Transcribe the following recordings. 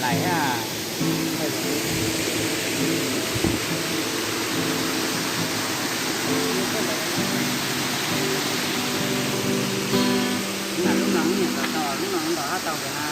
Lais a. Lub no nyiam tau tau, lub no nrog hab tau lawm na.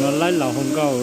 No laib laus hau nkauj.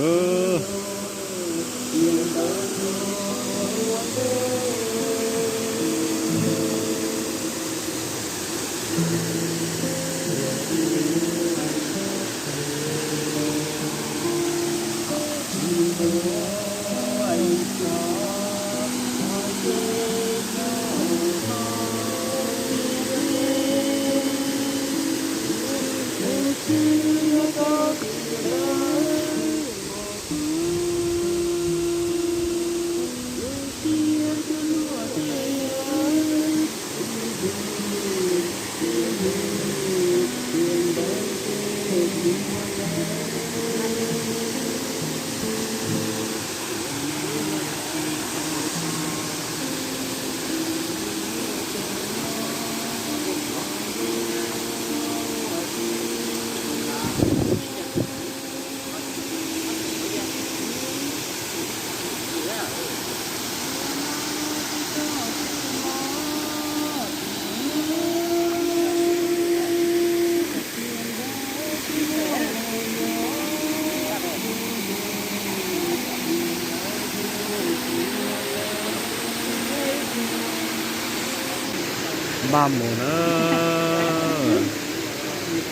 Npaj mus na,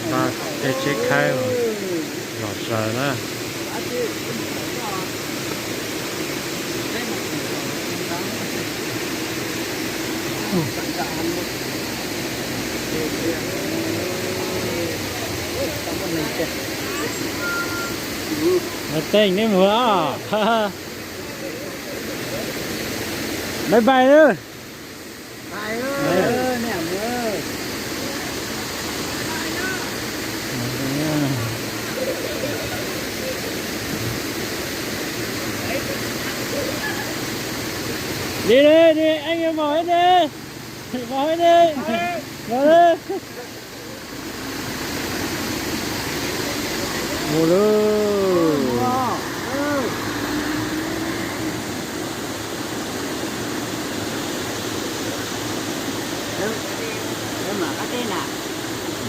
npaj tej tsheb khaib los saws na. Lawv teem nej mus os. Bye bye nawb. Đi đi đi, anh em mỏi hết đi. Mỏi hết đi. Mỏi đi. Mus lawm.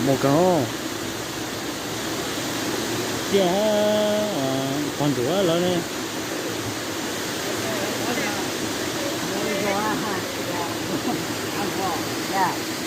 Mus kawg. Tiaj pog ntsuav lawv ne. ntag.